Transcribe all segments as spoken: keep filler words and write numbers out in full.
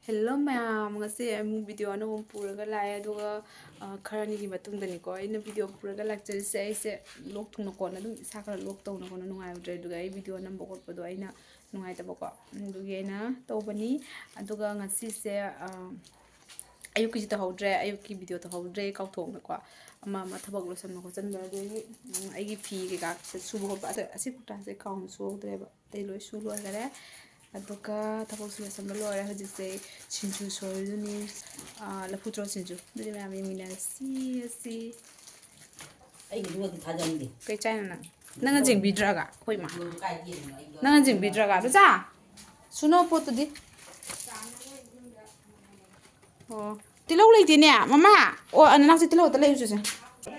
Hello ꯃꯌꯥꯝ, ꯉꯁꯤ ꯑꯃꯨꯛ ꯚꯤꯗꯤꯑꯣ ꯑꯅꯧꯕ ꯑꯃ ꯄꯨꯔꯒ ꯂꯥꯛꯑꯦ꯫ ꯑꯗꯨꯒ, ꯑ, ꯈꯔꯅꯤꯒꯤ ꯃꯇꯨꯡꯗꯅꯤꯀꯣ ꯑꯩꯅ ꯚꯤꯗꯤꯑꯣ ꯄꯨꯔꯒ ꯂꯥꯛꯆꯔꯤꯁꯦ꯫ ꯑꯩꯁꯦ ꯂꯣꯛ ꯊꯨꯡꯅ ꯀꯣꯟꯅ ꯑꯗꯨꯝ ꯏꯁꯥ ꯈꯔ ꯂꯣꯛ ꯇꯧꯅ ꯀꯣꯟꯅ ꯅꯨꯡꯉꯥꯏꯔꯨꯗ꯭ꯔꯦ꯫ ꯑꯗꯨꯒ ꯑꯩ ꯚꯤꯗꯤꯑꯣ ꯅꯝꯕ ꯈꯣꯠꯄꯗꯣ ꯑꯩꯅ ꯅꯨꯡꯉꯥꯏꯇꯕꯀꯣ, ꯑꯗꯨꯒꯤ ꯑꯩꯅ ꯇꯧꯕꯅꯤ꯫ ꯑꯗꯨꯒ ꯉꯁꯤꯁꯦ, ꯑ, ꯑꯌꯨꯛꯀꯤꯁꯨ ꯇꯧꯍꯧꯗ꯭ꯔꯦ, ꯑꯌꯨꯛꯀꯤ ꯚꯤꯗꯤꯑꯣ ꯇꯧꯍꯧꯗ꯭ꯔꯦ, ꯀꯥꯎꯊꯣꯛꯅꯀꯣ꯫ ꯑꯃ ꯑꯃ ꯊꯕꯛ ꯂꯣꯏꯁꯟꯕ ꯈꯣꯠꯆꯟꯕ, ꯑꯗꯒꯤ, ꯎꯝ, ꯑꯩꯒꯤ ꯐꯤ ꯀꯩꯀꯥ ꯁꯨꯕ ꯈꯣꯠꯄ, ꯑꯁꯤ, ꯑꯁꯤ ꯀꯨꯔꯇꯥꯁꯦ ꯀꯥꯎꯅ ꯁꯨꯍꯧꯗ꯭ꯔꯦꯕ꯫ ꯑꯇꯩ ꯂꯣꯏ ꯁꯨ ꯂꯣꯏꯈꯔꯦ꯫ ꯑꯗꯨꯒ ꯊꯕꯛꯁꯨ ꯂꯣꯏꯁꯟꯕ ꯂꯣꯏꯔꯦ꯫ ꯍꯧꯖꯤꯛꯁꯦ ꯁꯤꯡꯖꯨ ꯁꯣꯏꯗꯣꯏꯅꯤ꯫ ꯑꯥ, ꯂꯐꯨ ꯊꯔꯣ ꯁꯤꯡꯖꯨ꯫ ꯑꯗꯨꯗꯤ ꯃꯌꯥꯝ ꯌꯦꯡꯃꯤꯟꯅꯔꯁꯤ, ꯑꯁꯤ꯫ ꯑꯩꯒꯤꯗꯨꯃꯗꯤ ꯊꯥꯖꯟꯗꯦ꯫ ꯀꯩ ꯆꯥꯏꯅꯣ ꯅꯪ? ꯅꯪꯅ ꯆꯦꯡꯕꯤꯗ꯭ꯔꯒ? ꯑꯩꯈꯣꯏ ꯃꯥ꯫ ꯀꯥꯏꯗꯩꯅꯣ? ꯑꯩꯗꯣ ꯅꯪꯅ ꯆꯦꯡꯕꯤꯗ꯭ꯔꯒ? ꯂꯨꯆꯥ! ꯁꯨꯅꯣ ꯄꯣꯠꯇꯨꯗꯤ꯫ ꯑꯣ꯫ ꯇꯤꯜꯍꯧ ꯂꯩꯇꯦꯅꯦ, ꯃꯃꯥ꯫ ꯑꯣ, ꯅꯅꯥꯎꯁꯦ ꯇꯤꯜꯍꯧ ꯑꯝꯇ ꯂꯩꯔꯨꯆꯣꯁꯦ꯫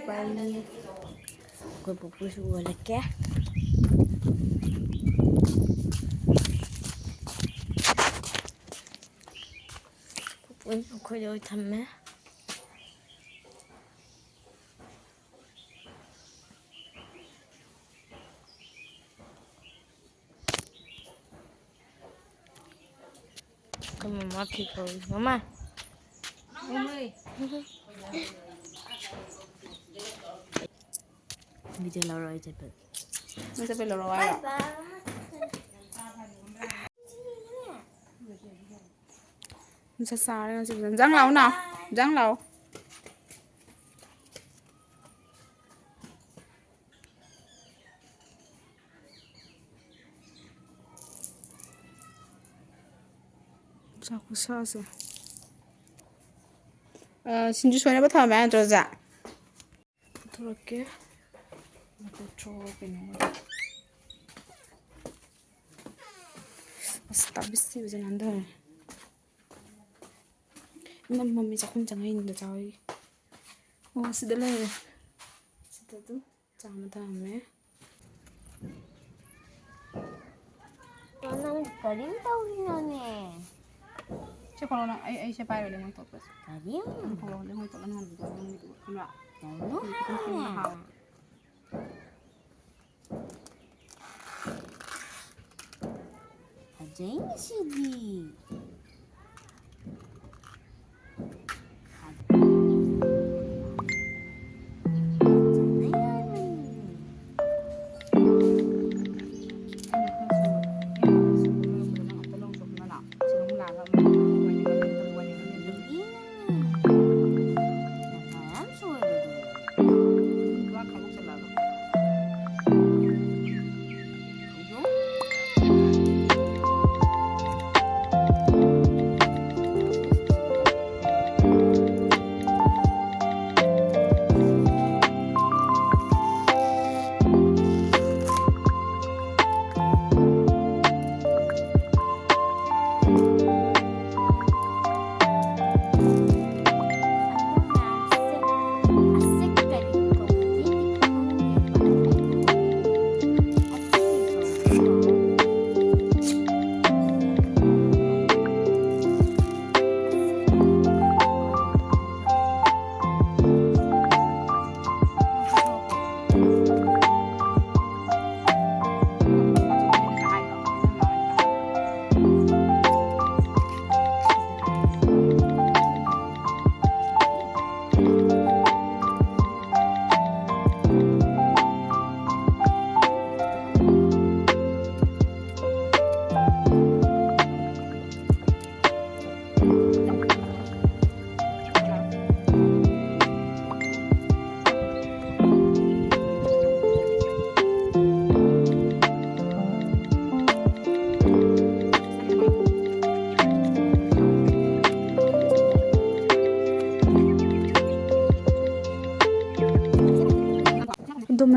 ꯄꯥꯏꯅꯤ꯫ ꯑꯩꯈꯣꯏ ꯄꯨꯄꯨꯁꯨ ꯑꯣꯜꯂꯛꯀꯦ꯫ ꯄꯨꯄꯨ ꯑꯩꯈꯣꯏꯗ ꯑꯣꯏ ꯊꯝꯃꯦ꯫ ꯑꯩꯈꯣꯏ ꯃꯃꯥ ꯐꯤ ꯐꯧꯔꯤ꯫ ꯃꯃꯥ! ꯚꯤꯗꯤꯑꯣ ꯂꯧꯔꯣ, ꯑꯩ ꯆꯠꯄꯒꯤ꯫ ꯅꯪ ꯆꯠꯄꯩ ꯂꯧꯔꯣ ꯍꯥꯏꯔꯣ? ꯅꯨꯡꯁꯥ ꯁꯥꯔꯦ ꯉꯁꯤ ꯐꯖꯅ꯫ ꯖꯪ ꯂꯥꯎ ꯅꯥꯎ꯫ ꯖꯪ ꯂꯥꯎ꯫ ꯅꯨꯡꯁꯥ ꯈꯨꯁꯥꯁꯦ꯫ ꯑ, ꯁꯤꯡꯖꯨ ꯁꯣꯏꯅꯕ ꯊꯝꯃꯝꯃꯦ ꯍꯥꯏ ꯅꯠꯇ꯭ꯔꯣ, ꯑꯣꯖꯥ? ꯄꯨꯊꯣꯔꯛꯀꯦ꯫ ꯄꯨꯊꯣꯛꯑꯣ ꯀꯩꯅꯣ꯫ ꯑꯁ, ꯇꯥꯕꯤꯁꯤꯕꯁꯦ ꯅꯥꯟꯊꯔꯦ꯫ ꯏꯅꯝ ꯃꯝꯃꯤ ꯆꯥꯛꯈꯨꯝ ꯆꯪꯉꯛꯏꯅꯤꯗ ꯆꯥꯎꯋꯤ꯫ ꯑꯣ, ꯁꯤꯗ ꯂꯩꯔꯦ꯫ ꯁꯤꯗ ꯑꯗꯨꯝ ꯆꯥ ꯑꯃ ꯊꯝꯃꯦ꯫ ꯅꯪ ꯀꯔꯤꯝ ꯇꯧꯔꯤꯅꯣꯅꯦ? ꯁꯦ ꯈꯣꯠꯂꯣ ꯅꯪ, ꯑꯩ, ꯑꯩ ꯁꯦ ꯄꯥꯏꯔꯣ ꯂꯦꯡꯉꯣꯏ ꯇꯣꯠꯄꯁꯦ꯫ ꯀꯔꯤꯝ? ꯅꯪ ꯈꯣꯠꯂꯣ, ꯂꯦꯡꯉꯣꯏ ꯇꯣꯠꯂ ꯅꯪꯍꯟꯕꯗꯣ ꯅꯪꯒꯤꯗꯨ ꯈꯪꯕ꯭ꯔꯥ? ꯇꯧꯅꯨ ꯍꯥꯏꯕꯅꯦ꯫ ꯐꯖꯩ ꯉꯁꯤꯗꯤ꯫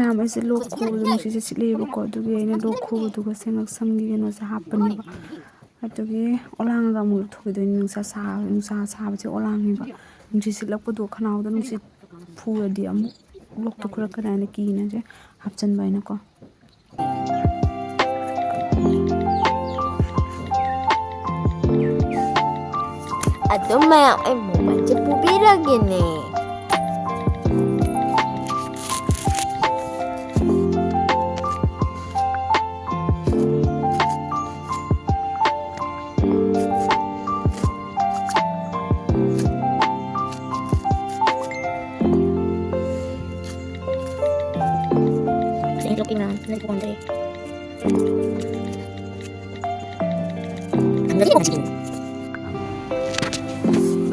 ꯑꯌꯥꯝꯕ ꯑꯩꯁꯦ ꯂꯣꯛ ꯈꯨꯕꯗꯣ ꯅꯨꯡꯁꯤꯠꯁꯦ ꯁꯤꯠꯂꯦꯕꯀꯣ, ꯑꯗꯨꯒꯤ ꯑꯩꯅ ꯂꯣꯛ ꯈꯨꯕꯗꯨꯒ ꯁꯦ ꯉꯛꯁꯝꯒꯤ ꯀꯩꯅꯣꯁꯦ ꯍꯥꯞꯄꯅꯦꯕ꯫ ꯑꯗꯨꯒꯤ ꯑꯣꯂꯥꯡꯉꯒ ꯑꯃꯨꯛ ꯂꯧꯊꯣꯛꯈꯤꯗꯣꯏꯅꯤ꯫ ꯅꯨꯡꯁꯥ ꯁꯥ-, ꯅꯨꯡꯁꯥ ꯁꯥꯕꯁꯦ ꯑꯣꯂꯥꯡꯉꯦꯕ꯫ ꯅꯨꯡꯁꯤꯠ ꯁꯤꯠꯂꯛꯄꯗꯣ ꯈꯅꯥꯎꯗ ꯅꯨꯡꯁꯤꯠ ꯐꯨꯔꯗꯤ ꯑꯃꯨꯛ ꯂꯣꯛꯇꯣ ꯈꯨꯔꯛꯀꯅꯤ ꯍꯥꯏꯅ ꯀꯤꯅ ꯁꯦ ꯍꯥꯞꯆꯟꯕ ꯑꯩꯅꯀꯣ꯫ ꯑꯗꯨꯝ ꯃꯌꯥꯝ ꯑꯩ ꯃꯣꯕꯥꯏꯜꯁꯦ ꯄꯨꯕꯤꯔꯒꯦꯅꯦ꯫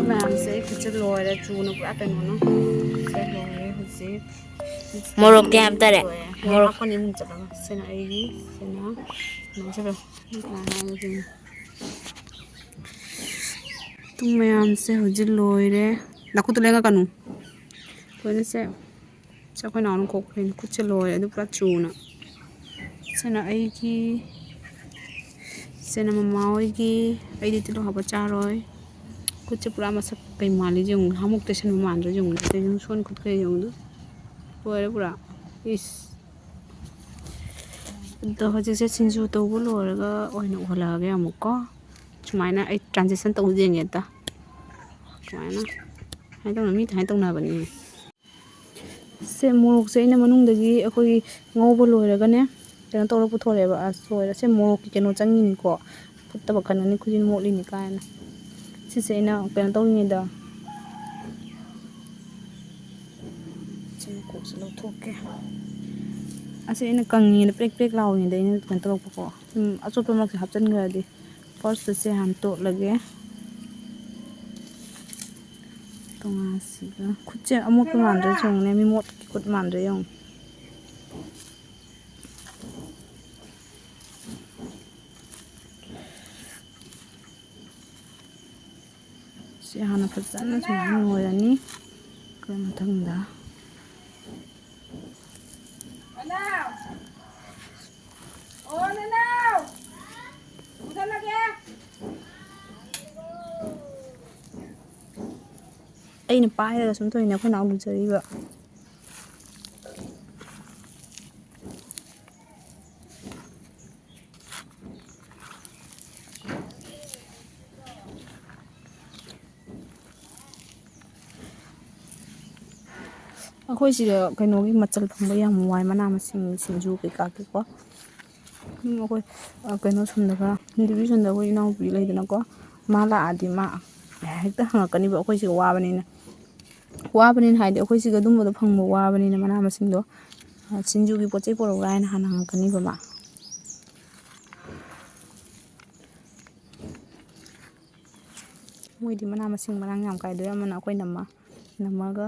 ꯃꯌꯥꯝꯁꯦ ꯑꯩ ꯈꯨꯠꯁꯦ ꯂꯣꯏꯔꯦ, ꯆꯨꯅ ꯄꯨꯔꯥ ꯀꯩꯅꯣꯅ ꯈꯨꯠꯁꯦ ꯂꯣꯏꯔꯦ ꯍꯧꯖꯤꯛ꯫ ꯃꯣꯔꯣꯛꯇꯤ ꯍꯥꯞꯇꯔꯦ? ꯂꯣꯏꯔꯦ꯫ ꯃꯣꯔꯣꯛ ꯍꯥꯞꯄꯅꯤ ꯑꯃꯨꯛ ꯆꯠꯂꯒ꯫ ꯁꯤꯅ ꯑꯩꯒꯤ, ꯁꯤꯅ ꯃꯌꯥꯝꯁꯦ ꯍꯧꯖꯤꯛ ꯂꯣꯏꯔꯦ꯫ ꯅꯈꯨꯠꯇꯨ ꯂꯦꯡꯉꯛꯀꯅꯨ꯫ ꯂꯣꯏꯅ ꯁꯦ꯫ ꯁꯤ ꯑꯩꯈꯣꯏ ꯅꯥꯎꯅ ꯈꯣꯛꯄꯩꯅꯦ꯫ ꯈꯨꯠꯁꯦ ꯂꯣꯏꯔꯦ ꯑꯗꯨ ꯄꯨꯔꯥ ꯆꯨꯅ꯫ ꯁꯤꯅ ꯑꯩꯒꯤ, ꯁꯤꯅ ꯃꯃꯥ ꯍꯣꯏꯒꯤ꯫ ꯑꯩꯗꯤ ꯇꯤꯜꯍꯧ ꯍꯥꯞꯄ ꯆꯥꯔꯣꯏ꯫ ꯈꯨꯠꯁꯦ ꯄꯨꯔꯥ ꯃꯁꯛ ꯀꯩ ꯃꯥꯜꯂꯤ ꯌꯦꯡꯉꯨ꯫ ꯍꯥꯃꯨꯛ ꯇꯩꯁꯟꯕ ꯃꯥꯟꯗ꯭ꯔꯥ ꯌꯦꯡꯉꯨ꯫ ꯇꯩꯁꯟ ꯁꯣꯟ ꯈꯨꯠ ꯀꯩ ꯌꯦꯡꯉꯨ꯫ ꯂꯣꯏꯔꯦ ꯄꯨꯔꯥ꯫ ꯏꯁ꯫ ꯑꯗꯣ ꯍꯧꯖꯤꯛꯁꯦ ꯁꯤꯡꯖꯨ ꯇꯧꯕ ꯂꯣꯏꯔꯒ ꯑꯣꯏꯅ ꯎꯍꯜꯂꯛꯑꯒꯦ ꯑꯃꯨꯛꯀꯣ꯫ ꯁꯨꯃꯥꯏꯅ ꯑꯩ transition ꯇꯧꯖꯦ ꯌꯦꯡꯒꯦ ꯑꯝꯇ꯫ ꯁꯨꯃꯥꯏꯅ꯫ ꯁꯨꯃꯥꯏꯅ ꯇꯧꯅ-, ꯃꯤ ꯑꯗꯨꯃꯥꯏꯅ ꯇꯧꯅꯕꯅꯤ꯫ ꯁꯦ ꯃꯣꯔꯣꯛꯁꯦ ꯑꯩꯅ ꯃꯅꯨꯡꯗꯒꯤ ꯑꯩꯈꯣꯏꯒꯤ ꯉꯧꯕ ꯂꯣꯏꯔꯒꯅꯦ, ꯀꯩꯅꯣ ꯇꯧꯔ ꯄꯨꯊꯣꯔꯛꯑꯦꯕ꯫ ꯑꯁ, ꯂꯣꯏꯔꯦ꯫ ꯁꯦ ꯃꯣꯔꯣꯛꯀꯤ ꯀꯩꯅꯣ ꯆꯪꯉꯤꯅꯤꯀꯣ꯫ ꯐꯠꯇꯕ ꯈꯟꯒꯅꯤ, ꯈꯨꯖꯤꯟ ꯃꯣꯠꯂꯤꯅꯤ ꯀꯥꯏꯅ꯫ ꯁꯤꯁꯦ ꯑꯩꯅ ꯀꯩꯅꯣ ꯇꯧꯔꯤꯉꯩꯗ, ꯁꯤ ꯃꯀꯣꯛꯁꯦ ꯂꯧꯊꯣꯛꯀꯦ꯫ ꯑꯁꯤ ꯑꯩꯅ ꯀꯪꯉꯤꯉꯩꯗ, ꯄ꯭ꯔꯦꯛ ꯄ꯭ꯔꯦꯛ ꯂꯥꯎꯔꯤꯉꯩꯗ ꯑꯩꯅ ꯀꯩꯅꯣ ꯇꯧꯔꯛꯄꯀꯣ꯫ ꯁꯨꯝ ꯑꯆꯣꯠꯄ ꯃꯔꯛꯁꯦ ꯍꯥꯞꯆꯤꯟꯈ꯭ꯔꯗꯤ꯫ First ꯁꯦ ꯍꯥꯟꯅ ꯇꯣꯠꯂꯒꯦ꯫ ꯇꯣꯉꯥꯟꯁꯤꯒ ꯈꯨꯠꯁꯦ ꯑꯃꯣꯠꯄ ꯃꯥꯟꯗ꯭ꯔꯥ ꯌꯦꯡꯉꯨꯅꯦ, ꯃꯤ ꯃꯣꯠꯀꯤ ꯈꯨꯠ ꯃꯥꯟꯗ꯭ꯔꯥ ꯌꯦꯡꯉꯨ꯫ ꯁꯤ ꯍꯥꯟꯅ ꯐꯖꯅ ꯁꯨꯃꯥꯏꯅ ꯅꯣꯏꯔꯅꯤ꯫ ꯑꯗꯨ ꯃꯊꯪꯗ ꯑꯣ, ꯅꯅꯥꯎ! ꯄꯨꯁꯜꯂꯒꯦ꯫ ꯑꯩꯅ ꯄꯥꯏꯔꯒ ꯁꯨꯝ ꯇꯧꯔꯤꯅꯦ, ꯑꯩꯈꯣꯏ ꯅꯥꯎ ꯂꯨꯖꯔꯤꯕ꯫ ꯑꯩꯈꯣꯏ ꯁꯤꯗ ꯀꯩꯅꯣꯒꯤ ꯃꯆꯜ ꯐꯪꯕ ꯌꯥꯝ ꯋꯥꯏ, ꯃꯅꯥ ꯃꯁꯤꯡ ꯁꯤꯡꯖꯨ ꯀꯩꯀꯥꯒꯤꯀꯣ꯫ ꯎꯝ, ꯑꯩꯈꯣꯏ, ꯑ, ꯀꯩꯅꯣ ꯁꯣꯝꯗꯒ, division-ꯗ ꯑꯩꯈꯣꯏ ꯏꯅꯥꯎꯄꯤ ꯂꯩꯗꯅꯀꯣ, ꯃꯥ ꯂꯥꯛꯑꯗꯤ ꯃꯥ ꯍꯦꯛꯇ ꯍꯪꯉꯛꯀꯅꯤꯕ, ꯑꯩꯈꯣꯏ ꯁꯤꯒ ꯋꯥꯕꯅꯤꯅ꯫ ꯋꯥꯕꯅꯤꯅ ꯍꯥꯏꯗꯤ ꯑꯩꯈꯣꯏ ꯁꯤꯒ ꯑꯗꯨꯝꯕꯗꯣ ꯐꯪꯕ ꯋꯥꯕꯅꯤꯅ ꯃꯅꯥ ꯃꯁꯤꯡꯗꯣ, ꯑ, ꯁꯤꯡꯖꯨꯒꯤ ꯄꯣꯠ ꯆꯩ ꯄꯨꯔꯛꯎꯔꯥ ꯍꯥꯏꯅ ꯍꯥꯟꯅ ꯍꯪꯉꯛꯀꯅꯤꯕ ꯃꯥ꯫ ꯃꯣꯏꯗꯤ ꯃꯅꯥ ꯃꯁꯤꯡ ꯃꯔꯥꯡ ꯌꯥꯝ ꯀꯥꯏꯗꯣꯏ ꯑꯃꯅ ꯑꯩꯈꯣꯏ ꯅꯝꯃ-, ꯅꯝꯃꯒ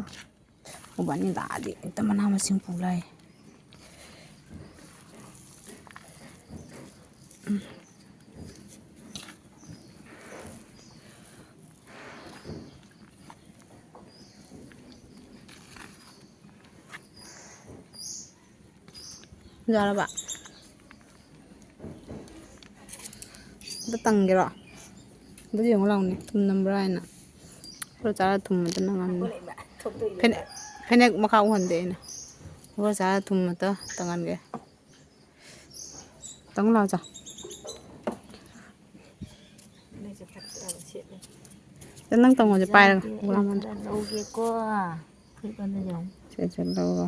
ꯎꯕꯥꯅꯤ ꯂꯥꯛꯑꯗꯤ ꯍꯦꯛꯇ ꯃꯅꯥ ꯃꯁꯤꯡ ꯄꯨ ꯂꯥꯛꯑꯦ꯫ ꯌꯥꯔꯕ? ꯑꯝꯇ ꯇꯪꯒꯦꯔꯣ? ꯑꯝꯇ ꯌꯦꯡꯉꯨ ꯂꯥꯎꯅꯦ, ꯊꯨꯝ ꯅꯝꯕ꯭ꯔꯥ ꯍꯥꯏꯅ꯫ ꯈꯔ ꯆꯥꯔ ꯊꯨꯝ ꯑꯝꯇ ꯅꯝꯍꯟꯒꯦ꯫ ꯐꯅꯦꯛ, ꯐꯅꯦꯛ ꯃꯈꯥ ꯎꯍꯟꯗꯦ ꯑꯩꯅ꯫ ꯈꯔ ꯆꯥꯔ ꯊꯨꯝ ꯑꯝꯇ ꯇꯪꯍꯟꯒꯦ꯫ ꯇꯪꯉꯨ ꯂꯥꯎ ꯆꯣ꯫ ꯅꯪ ꯇꯪꯉꯣꯁꯦ ꯄꯥꯏꯔꯒ, ꯒꯨꯂꯥꯞ ꯖꯥꯃꯨꯟ꯫ ꯂꯧꯒꯦꯀꯣ꯫ ꯐꯨꯔꯤꯠ ꯑꯃ ꯌꯦꯡꯉꯨ꯫ ꯁꯦ, ꯁꯦ, ꯂꯧꯔꯣ꯫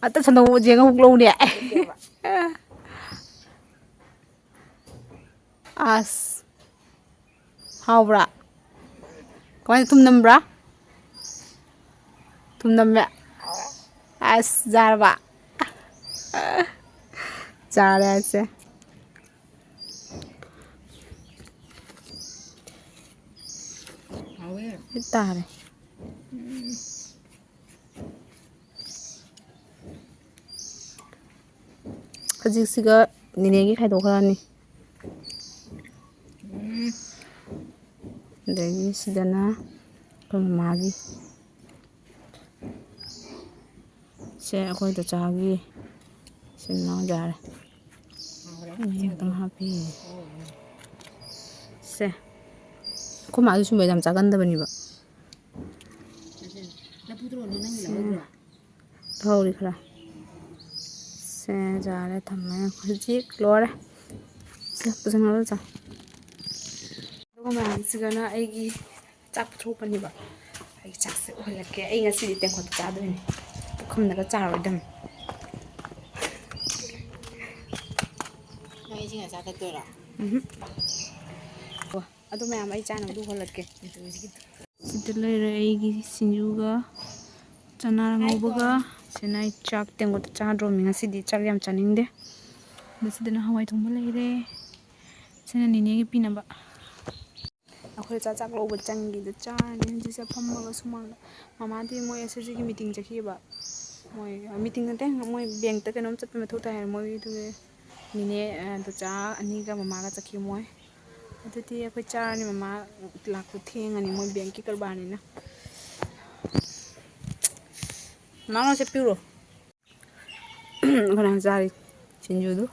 ꯑꯇ ꯁꯟꯗꯣꯛ ꯌꯦꯡꯉ ꯑꯃꯨꯛ ꯂꯧꯅꯦ꯫ ꯑꯁ꯫ ꯍꯥꯎꯕ꯭ꯔꯥ? ꯀꯃꯥꯏꯅ, ꯊꯨꯝ ꯅꯝꯕ꯭ꯔꯥ? ꯊꯨꯝ ꯅꯝꯃꯦ꯫ ꯑꯁ, ꯌꯥꯔꯕ? ꯌꯥꯔꯦ ꯑꯩꯁꯦ꯫ ꯍꯥꯎꯋꯦ꯫ ꯇꯥꯔꯦ꯫ ꯎꯝ꯫ ꯍꯧꯖꯤꯛꯁꯤꯒ ꯅꯦꯅꯦꯒꯤ ꯈꯥꯏꯗꯣꯛꯈ꯭ꯔꯅꯤ꯫ ꯎꯝ꯫ ꯑꯗꯒꯤ ꯁꯤꯗꯅ ꯑꯩꯈꯣꯏ ꯃꯃꯥꯒꯤ꯫ ꯁꯦ, ꯑꯩꯈꯣꯏ ꯗꯣꯆꯥꯒꯤ ꯁꯤꯡꯅꯥꯎ ꯌꯥꯔꯦ꯫ ꯃꯍꯤ ꯈꯛꯇꯪ ꯍꯥꯞꯄꯤ꯫ ꯁꯦ, ꯑꯩꯈꯣꯏ ꯃꯥꯗꯤ ꯁꯨꯝꯕ ꯌꯥꯝ ꯆꯥꯒꯟꯗꯕꯅꯦꯕ꯫ ꯂꯐꯨ ꯊꯣꯔꯛꯑꯣ, ꯅꯪꯒꯤ ꯁꯦ꯫ ꯂꯧꯍꯧꯗ꯭ꯔꯣ? ꯂꯧꯍꯧꯔꯤ ꯈꯔ꯫ ꯁꯦ, ꯌꯥꯔꯦ, ꯊꯝꯃꯦ꯫ ꯍꯧꯖꯤꯛ ꯂꯣꯏꯔꯦ꯫ ꯁꯦ, ꯄꯨꯁꯟꯈ꯭ꯔꯣ, ꯆꯥ꯫ ꯑꯗꯨꯒ ꯃꯌꯥꯝꯁꯤꯒꯅ ꯑꯩꯒꯤ ꯆꯥꯛ ꯄꯨꯊꯣꯛꯄꯅꯦꯕ꯫ ꯑꯩ ꯆꯥꯛꯁꯦ ꯎꯍꯜꯂꯛꯀꯦ꯫ ꯑꯩ ꯉꯁꯤꯗꯤ ꯇꯦꯡꯀꯣꯠꯇ ꯆꯥꯗꯣꯏꯅꯦ꯫ ꯄꯨꯈꯝꯗꯒ ꯆꯥꯔꯣꯏꯗꯕꯅꯤ꯫ ꯅꯪ ꯏꯁꯤꯡ ꯑꯆꯥ ꯊꯛꯇꯣꯏꯔꯣ? ꯎꯝꯍꯨꯝ꯫ ꯑꯣ, ꯑꯗꯨ ꯃꯌꯥꯝ ꯑꯩ ꯆꯥꯅꯕꯗꯨ ꯎꯍꯜꯂꯛꯀꯦ꯫ ꯁꯤꯗ ꯂꯩꯔꯦ ꯑꯩꯒꯤ ꯁꯤꯡꯖꯨꯒ ꯆꯅꯥ ꯉꯧꯕꯒ꯫ ꯁꯤꯅ ꯑꯩ ꯆꯥꯛ ꯇꯦꯡꯀꯣꯠꯇ ꯆꯥꯗ꯭ꯔꯣꯃꯤ ꯉꯁꯤꯗꯤ꯫ ꯆꯥꯛ ꯌꯥꯝ ꯆꯥꯅꯤꯡꯗꯦ꯫ ꯑꯗ ꯁꯤꯗꯅ ꯍꯋꯥꯏ ꯊꯣꯡꯕ ꯂꯩꯔꯦ꯫ ꯁꯤꯅ ꯅꯦꯅꯦꯒꯤ ꯄꯤꯅꯕ꯫ ꯑꯩꯈꯣꯏ ꯆꯥꯛ, ꯆꯥꯛ ꯂꯧꯕ ꯆꯪꯈꯤꯗ ꯆꯥꯔꯅꯤ ꯍꯧꯖꯤꯛꯁꯦ ꯐꯝꯃꯒ ꯁꯨꯃꯥꯡꯗ꯫ ꯃꯃꯥꯗꯤ ꯃꯣꯏ ꯑꯦꯁ ꯑꯦꯁ ꯁꯤꯒꯤ ꯃꯤꯇꯤꯡ ꯆꯠꯈꯤꯕ꯫ ꯃꯣꯏ ꯃꯤꯇꯤꯡ ꯅꯠꯇꯦ, ꯃꯣꯏ ꯕꯦꯡꯛꯇ ꯀꯩꯅꯣꯝ ꯆꯠꯄ ꯃꯊꯧ ꯇꯥꯏ ꯍꯥꯏ꯫ ꯃꯣꯏꯗꯨꯒꯤ ꯅꯤꯅꯦ, ꯑ, ꯗꯣꯆꯥ ꯑꯅꯤꯒ ꯃꯃꯥꯒ ꯆꯠꯈꯤ ꯃꯣꯏ꯫ ꯑꯗꯨꯗꯤ ꯑꯩꯈꯣꯏ ꯆꯥꯔꯅꯤ, ꯃꯃꯥ ꯂꯥꯛꯄ ꯊꯦꯡꯉꯅꯤ, ꯃꯣꯏ ꯕꯦꯡꯛꯀꯤ ꯀꯔꯕꯥꯔꯅꯤꯅ꯫ ꯃꯃꯥ ꯆꯠꯄꯤꯔꯣ꯫ ꯑꯩꯈꯣꯏꯅ ꯆꯥꯔꯤ ꯁꯤꯡꯖꯨꯗꯨ꯫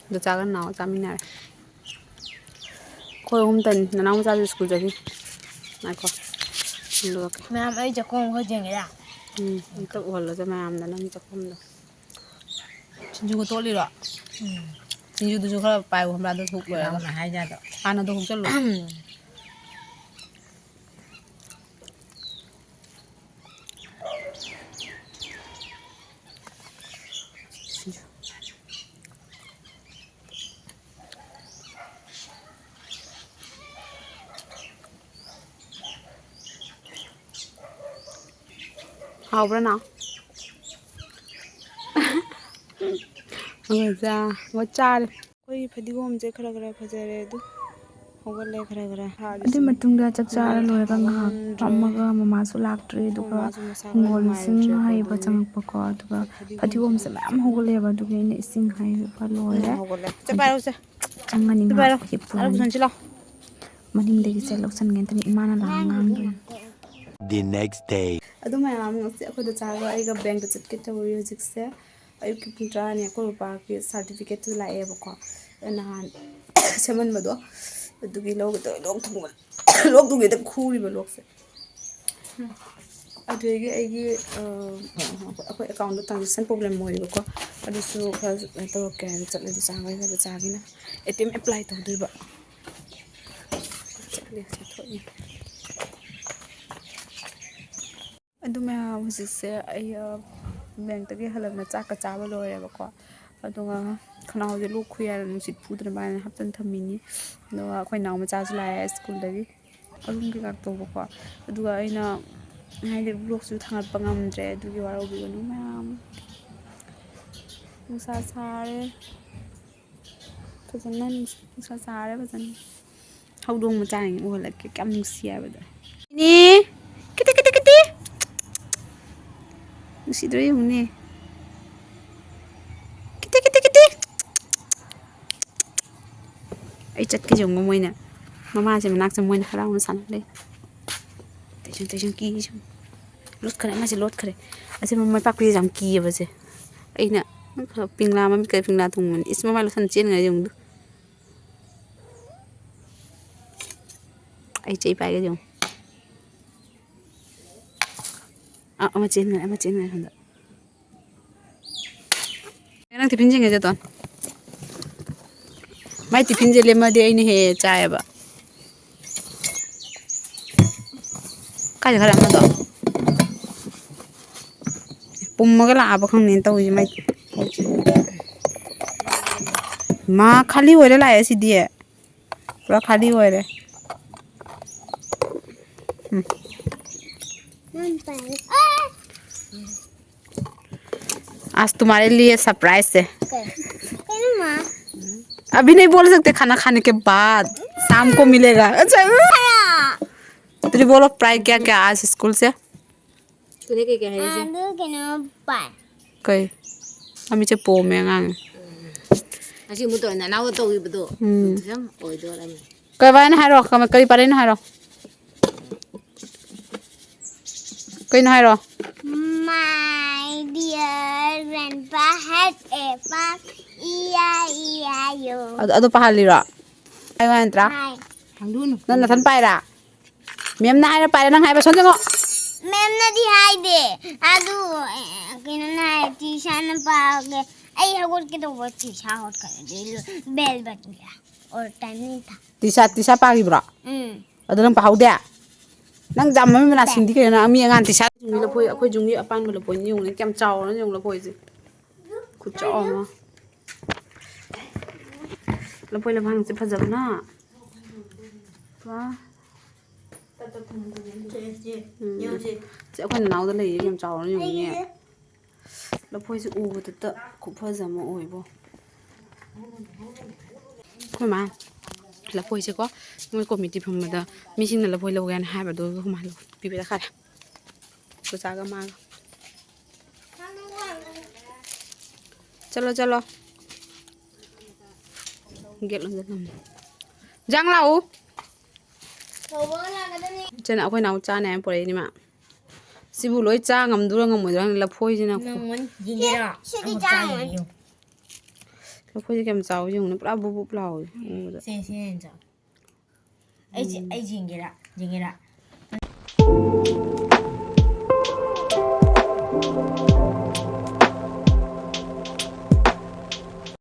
ꯑꯗꯨ ꯆꯥꯒ ꯅꯥꯎ ꯆꯥꯃꯤꯟꯅꯔꯦ꯫ ꯑꯩꯈꯣꯏ ꯑꯍꯨꯝꯇꯅꯤ꯫ ꯅꯅꯥꯎ ꯃꯆꯥꯁꯨ ꯁ꯭ꯀꯨꯜ ꯆꯠꯈꯤ꯫ ꯉꯥꯏꯈꯣ꯫ ꯂꯣꯏꯔꯛꯀꯦ꯫ ꯃꯌꯥꯝ ꯑꯩ ꯆꯥꯛꯈꯨꯝ ꯑꯩꯈꯣꯏ ꯆꯦꯟꯒꯦꯔꯥ? ꯎꯝ, ꯑꯝꯇ ꯎꯍꯜꯂꯁꯦ ꯃꯌꯥꯝꯗ ꯅꯪ ꯆꯥꯛꯈꯨꯝꯗꯣ꯫ ꯁꯤꯡꯖꯨꯒ ꯇꯣꯠꯂꯤꯔꯣ? ꯎꯝ꯫ ꯁꯤꯡꯖꯨꯗꯨꯁꯨ ꯈꯔ ꯄꯥꯏꯌꯨ ꯈꯪꯕ꯭ꯔꯥ? ꯑꯗꯨ ꯍꯨꯛ ꯂꯣꯏꯔꯒ꯫ ꯏꯅꯥꯎꯅ ꯍꯥꯏꯖꯥꯗꯣ꯫ ꯍꯥꯟꯅꯗꯣ ꯍꯨꯛꯆꯜꯂꯨ꯫ ꯍꯥꯎꯕ꯭ꯔꯥ ꯅꯥꯎ? ꯑꯣꯖꯥ, ꯑꯣ ꯆꯥꯔꯦ꯫ ꯑꯩꯈꯣꯏꯒꯤ ꯐꯗꯤꯒꯣꯝꯁꯦ ꯈꯔ ꯈꯔ ꯐꯖꯔꯦ ꯑꯗꯨ꯫ ꯍꯧꯒꯠꯂꯦ ꯈꯔ ꯈꯔ꯫ ꯑꯗꯨꯏ ꯃꯇꯨꯡꯗ ꯆꯥꯛ ꯆꯥꯔ ꯂꯣꯏꯔꯒ ꯉꯥꯏꯍꯥꯛ ꯐꯝꯃꯒ ꯃꯃꯥꯁꯨ ꯂꯥꯛꯇ꯭ꯔꯦ, ꯑꯗꯨꯒ ꯍꯤꯡꯒꯣꯜ ꯏꯁꯤꯡ ꯍꯩꯕ ꯆꯪꯉꯛꯄꯀꯣ, ꯑꯗꯨꯒ ꯐꯗꯤꯒꯣꯝꯁꯦ ꯃꯌꯥꯝ ꯍꯧꯒꯠꯂꯛꯑꯦꯕ, ꯑꯗꯨꯒꯤ ꯑꯩꯅ ꯏꯁꯤꯡ ꯍꯩꯕ ꯂꯣꯏꯔꯦ꯫ ꯆꯠꯄ ꯍꯥꯏꯔꯛꯎꯁꯦ꯫ ꯆꯪꯉꯅꯤ ꯉꯥꯏꯍꯥꯛ ꯍꯤꯞꯄꯨꯔꯅꯤ꯫ ꯃꯅꯤꯡꯗꯒꯤ ꯆꯦ ꯂꯧꯁꯟꯒꯦ ꯇꯧꯅꯤ, ꯏꯃꯥꯅ ꯂꯥꯛꯑ ꯉꯥꯡꯗꯣꯏꯅꯤ꯫ The next day. ꯑꯗꯨ ꯃꯌꯥꯝ, ꯉꯁꯤ ꯑꯩꯈꯣꯏ ꯗꯗꯥꯒ ꯑꯩꯒ ꯕꯦꯡꯛꯇ ꯆꯠꯀꯦ ꯇꯧꯔꯤ ꯍꯧꯖꯤꯛꯁꯦ꯫ ꯑꯌꯨꯛꯀꯤ ꯄꯨꯡ ꯇꯔꯥꯅꯤ ꯑꯩꯈꯣꯏ ꯕꯕꯥꯒꯤ ꯁꯥꯔꯇꯤꯐꯤꯀꯦꯠꯇꯨ ꯂꯥꯛꯑꯦꯕꯀꯣ, ꯅꯍꯥꯟ ꯁꯦꯝꯍꯟꯕꯗꯣ, ꯑꯗꯨꯒꯤ ꯂꯧꯒꯦ ꯇꯧꯔꯤ꯫ ꯂꯣꯛ ꯊꯨꯡꯕ, ꯂꯣꯛ ꯊꯨꯡꯒꯦꯗ ꯈꯨꯔꯤꯕ ꯂꯣꯛꯁꯦ꯫ ꯑꯗꯨꯗꯒꯤ ꯑꯩꯒꯤ, ꯑ, ꯑꯩꯈꯣꯏ ꯑꯦꯀꯥꯎꯟꯗꯣ ꯇ꯭ꯔꯥꯟꯖꯦꯛꯁꯟ ꯄ꯭ꯔꯣꯕ꯭ꯂꯦꯝ ꯑꯣꯏꯌꯦꯕꯀꯣ, ꯑꯗꯨꯁꯨ ꯈꯔ ꯀꯩꯅꯣ ꯇꯧꯔꯛꯀꯦ ꯍꯥꯏꯅ ꯆꯠꯂꯦ ꯗꯗꯥꯒ ꯑꯩꯒ꯫ ꯗꯗꯥꯒꯤꯅ ꯑꯦ ꯇꯤ ꯑꯦꯝ ꯑꯦꯄ꯭ꯂꯥꯏ ꯇꯧꯗꯣꯏꯕ꯫ ꯆꯠꯂꯦ, ꯆꯠꯊꯣꯛꯑꯦ꯫ ꯑꯗꯨ ꯃꯌꯥꯝ ꯍꯧꯖꯤꯛꯁꯦ ꯑꯩ, ꯑ, ꯕꯦꯡꯛꯇꯒꯤ ꯍꯜꯂꯛꯅ ꯆꯥꯛꯀ ꯆꯥꯕ ꯂꯣꯏꯔꯦꯕꯀꯣ꯫ ꯑꯗꯨꯒ ꯈꯅꯥꯎꯁꯦ ꯂꯣꯛ ꯈꯨꯏ ꯍꯥꯏꯅ ꯅꯨꯡꯁꯤꯠ ꯐꯨꯗꯅꯕ ꯍꯥꯏꯅ ꯍꯥꯞꯆꯤꯟ ꯊꯝꯃꯤꯅꯤ꯫ ꯑꯗꯨꯒ ꯑꯩꯈꯣꯏ ꯏꯅꯥꯎ ꯃꯆꯥꯁꯨ ꯂꯥꯛꯑꯦ ꯁ꯭ꯀꯨꯜꯗꯒꯤ꯫ ꯑꯔꯨꯝ ꯀꯩꯀꯥ ꯇꯧꯕꯀꯣ꯫ ꯑꯗꯨꯒ ꯑꯩꯅ ꯍꯥꯏꯗꯤ ꯕ꯭ꯂꯣꯛꯁꯨ ꯊꯥꯡꯒꯠꯄ ꯉꯝꯗ꯭ꯔꯦ, ꯑꯗꯨꯒꯤ ꯋꯥꯔꯧꯕꯤꯒꯅꯨ ꯃꯌꯥꯝ꯫ ꯅꯨꯡꯁꯥ ꯁꯥꯔꯦ꯫ ꯐꯖꯅ ꯅꯨꯡꯁꯥ ꯁꯥꯔꯦ ꯐꯖꯅ꯫ ꯍꯧꯗꯣꯡ ꯃꯆꯥ ꯑꯃ ꯎꯍꯜꯂꯛꯀꯦ, ꯀꯌꯥꯝ ꯅꯨꯡꯁꯤ ꯍꯥꯏꯕꯗꯣ꯫ ꯏꯅꯦ! ꯀꯤꯇꯤ, ꯀꯤꯇꯤ, ꯀꯤꯇꯤ! ꯅꯨꯡꯁꯤꯗ꯭ꯔꯣ ꯌꯦꯡꯉꯨꯅꯦ꯫ ꯀꯤꯇꯤ, ꯀꯤꯇꯤ, ꯀꯤꯇꯤ! ꯑꯩ ꯆꯠꯀꯦ ꯌꯦꯡꯉꯨ ꯃꯣꯏꯅ꯫ ꯃꯃꯥꯁꯦ ꯃꯅꯥꯛꯇ ꯃꯣꯏꯅ ꯍꯔꯥꯎꯅ ꯁꯥꯟꯅ ꯂꯩ꯫ ꯇꯩꯁꯟ, ꯇꯩꯁꯟ ꯀꯤꯁꯨ꯫ ꯂꯣꯠꯈ꯭ꯔꯦ, ꯑꯃꯁꯦ ꯂꯣꯠꯈ꯭ꯔꯦ꯫ ꯑꯁꯤ ꯃꯃꯥꯏ ꯄꯥꯛꯄꯤꯁꯦ ꯌꯥꯝ ꯀꯤꯌꯦꯕ ꯑꯁꯦ꯫ ꯑꯩꯅ ꯄꯤꯡꯂꯥ ꯃꯃꯤꯠꯀ ꯄꯤꯡꯂꯥ ꯊꯣꯡꯕꯅꯤ꯫ ꯏꯁ ꯃꯃꯥꯏ ꯂꯣꯠꯁꯟ ꯆꯦꯟꯈ꯭ꯔꯦ ꯌꯦꯡꯉꯨ꯫ ꯑꯩ ꯆꯩ ꯄꯥꯏꯒꯦ ꯌꯦꯡꯉꯨ꯫ ꯑ, ꯑꯃ ꯆꯦꯟꯈ꯭ꯔꯦ, ꯑꯃ ꯆꯦꯟꯈ꯭ꯔꯦ ꯁꯣꯝꯗ꯫ ꯅꯪ ꯇꯤꯐꯤꯟ ꯌꯦꯡꯒꯦ ꯆꯠꯇꯣ꯫ ꯃꯥꯏ ꯇꯤꯐꯤꯟꯁꯦ ꯂꯦꯝꯃꯗꯤ ꯑꯩꯅ ꯍꯦꯛ ꯍꯦꯛ ꯆꯥꯏꯌꯦꯕ꯫ ꯀꯥꯏ ꯆꯠꯈ꯭ꯔꯦ ꯑꯃꯗꯣ? ꯄꯨꯝꯃꯒ ꯂꯥꯛꯑꯕ ꯈꯪꯗꯦꯅ ꯇꯧꯔꯤꯁꯦ ꯃꯥꯏ꯫ ꯃꯥ ꯈꯥꯂꯤ ꯑꯣꯏꯔ ꯂꯥꯛꯑꯦ ꯁꯤꯗꯤ꯫ ꯄꯨꯔꯥ ꯈꯥꯂꯤ ꯑꯣꯏꯔꯦ꯫ ꯎꯝ꯫ आज तुम्हारे लिए सरप्राइज है। कई-, कई माँ? अभी नहीं बोल सकते, खाना खाने के बाद शाम को मिलेगा। अच्छा। तुझे बोलो, प्राय क्या क्या आज स्कूल से? ꯇꯨꯗꯤ ꯀꯩ ꯀꯩ ꯍꯥꯏꯔꯛꯏꯁꯦ? ꯑꯗꯨ ꯀꯩꯅꯣ ꯄꯥꯏ꯫ ꯀꯩ? ꯑꯃꯤꯠꯁꯦ ꯄꯣꯝꯃꯦ ꯑꯉꯥꯡ꯫ ꯉꯁꯤ ꯑꯃꯨꯛ ꯇꯧꯔꯦ, ꯅꯅꯥꯎꯒ ꯇꯧꯈꯤꯕꯗꯣ꯫ ꯎꯝ꯫ ꯑꯗꯨꯁꯨ ꯌꯥꯝ ꯑꯣꯏꯗꯣꯔꯝꯃꯦ꯫ ꯀꯩ ꯄꯥꯔꯤꯅꯣ ꯍꯥꯏꯔꯣ, ꯀꯃ-, ꯀꯔꯤ ꯄꯥꯔꯤꯅꯣ ꯍꯥꯏꯔꯣ꯫ ꯀꯩꯅꯣ ꯍꯥꯏꯔꯣ꯫ My dear grandpa had a farm, E I E I O. ꯑꯗꯨ, ꯑꯗꯨ ꯄꯥꯍꯜꯂꯤꯔꯣ? ꯍꯥꯏꯌꯨ ꯍꯥꯏ ꯅꯠꯇ꯭ꯔꯥ? ꯍꯥꯏ꯫ ꯈꯪꯗꯣꯛꯎꯅꯨ꯫ ꯅꯪ ꯅꯊꯟ ꯄꯥꯏꯔꯥ? ꯃꯦꯝꯅ ꯍꯥꯏꯔ ꯄꯥꯏꯔꯥ, ꯅꯪ ꯍꯥꯏꯕ ꯁꯣꯟꯖꯉꯣ꯫ ꯃꯦꯝꯅꯗꯤ ꯍꯥꯏꯗꯦ꯫ ꯑꯗꯨ, ꯑꯦ, ꯀꯩꯅꯣꯅ ꯍꯥꯏ, ꯇꯤꯁꯥꯅ ꯄꯥꯒꯦ꯫ ꯑꯩ ꯍꯧꯒꯠꯀꯦ ꯇꯧꯕ, ꯇꯤꯁꯥ ꯍꯧꯒꯠꯈ꯭ꯔꯦ꯫ ꯑꯗꯨꯗꯩ ꯂꯣꯏ-, bell ꯕꯖꯟꯒ꯭ꯔꯦ꯫ ꯑꯣ, time ꯂꯩꯇ꯫ ꯇꯤꯁꯥ, ꯇꯤꯁꯥ ꯄꯥꯈꯤꯕ꯭ꯔꯣ? ꯎꯝ꯫ ꯑꯗꯨ ꯅꯪ ꯄꯥꯍꯧꯗꯦ? ꯅꯪ ꯌꯥꯝ ꯃꯃꯤꯠ ꯃꯅꯥ ꯁꯤꯡꯗꯤ ꯀꯩꯅꯣ? ꯅꯪ ꯃꯤ ꯑꯉꯥꯡ ꯇꯤꯁꯥ ꯂꯐꯣꯏ, ꯑꯩꯈꯣꯏ ꯌꯨꯝꯒꯤ ꯑꯄꯥꯟꯕ ꯂꯐꯣꯏꯅꯤ ꯌꯦꯡꯉꯨꯅꯦ, ꯀꯌꯥꯝ ꯆꯥꯎꯔꯅꯣ ꯌꯦꯡꯉꯨ ꯂꯐꯣꯏꯁꯦ꯫ ꯈꯨꯠꯆꯥꯎ ꯑꯃ꯫ ꯂꯐꯣꯏ ꯂꯐꯥꯡꯁꯦ ꯐꯖꯕꯅ꯫ ꯄꯨꯔꯥ꯫ ꯎꯝ꯫ ꯁꯤ ꯑꯩꯈꯣꯏ ꯅꯅꯥꯎꯗ ꯂꯩꯌꯦ, ꯌꯥꯝ ꯆꯥꯎꯔꯅꯤ ꯌꯦꯡꯉꯨꯅꯦ꯫ ꯂꯐꯣꯏꯁꯦ ꯎꯕꯗꯇ ꯈꯨꯐꯖ ꯑꯃ ꯑꯣꯏꯕꯣ꯫ ꯑꯩꯈꯣꯏ ꯃꯥ ꯂꯐꯣꯏꯁꯦꯀꯣ, ꯃꯣꯏ ꯀꯣꯃꯤꯇꯤ ꯐꯝꯕꯗ ꯃꯤꯁꯤꯡꯅ ꯂꯐꯣꯏ ꯂꯧꯒꯦ ꯍꯥꯏꯅ ꯍꯥꯏꯕꯗꯣ ꯑꯩꯈꯣꯏ ꯃꯥ ꯄꯤꯕ ꯆꯠꯈꯔꯦ꯫ ꯆꯥꯆꯥꯒ ꯃꯥꯒ꯫ ꯆꯠꯂꯣ, ꯆꯠꯂꯣ꯫ ꯒꯦꯠ ꯂꯣꯟꯁꯤꯜꯂꯝꯃꯦ꯫ ꯖꯥꯡ ꯂꯥꯛꯎ꯫ ꯏꯆꯦꯅ ꯑꯩꯈꯣꯏ ꯅꯥꯎ ꯆꯥꯅꯤ ꯍꯥꯏꯅ ꯄꯨꯔꯛꯏꯅꯤ ꯃꯥ꯫ ꯁꯤꯕꯨ ꯂꯣꯏ ꯆꯥ ꯉꯝꯗꯣꯏꯔꯥ ꯉꯝꯃꯣꯏꯗꯣꯏꯔꯥ ꯈꯪꯗꯦ, ꯂꯐꯣꯏꯁꯤꯅ꯫ ꯉꯝꯒꯅꯤ꯫ ꯌꯦꯡꯒꯦꯔꯥ? ꯁꯤꯗꯤ ꯑꯃꯨꯛ ꯆꯥ ꯆꯥ ꯉꯝꯒꯅꯤ꯫ ꯌꯦꯡꯉꯨ꯫ ꯂꯐꯣꯏꯁꯦ ꯀꯌꯥꯝ ꯆꯥꯎꯋꯤ ꯌꯦꯡꯉꯨꯅꯦ, ꯄꯨꯔꯥ ꯕꯨꯞ ꯕꯨꯞ ꯂꯥꯎꯋꯤ ꯎꯕꯗ꯫ ꯁꯦ, ꯁꯤ ꯍꯦꯟꯅ ꯆꯥꯎ꯫ ꯑꯩ ꯆꯦ-, ꯎꯝ꯫ ꯑꯩ ꯌꯦꯡꯒꯦꯔꯥ? ꯌꯦꯡꯒꯦꯔꯥ?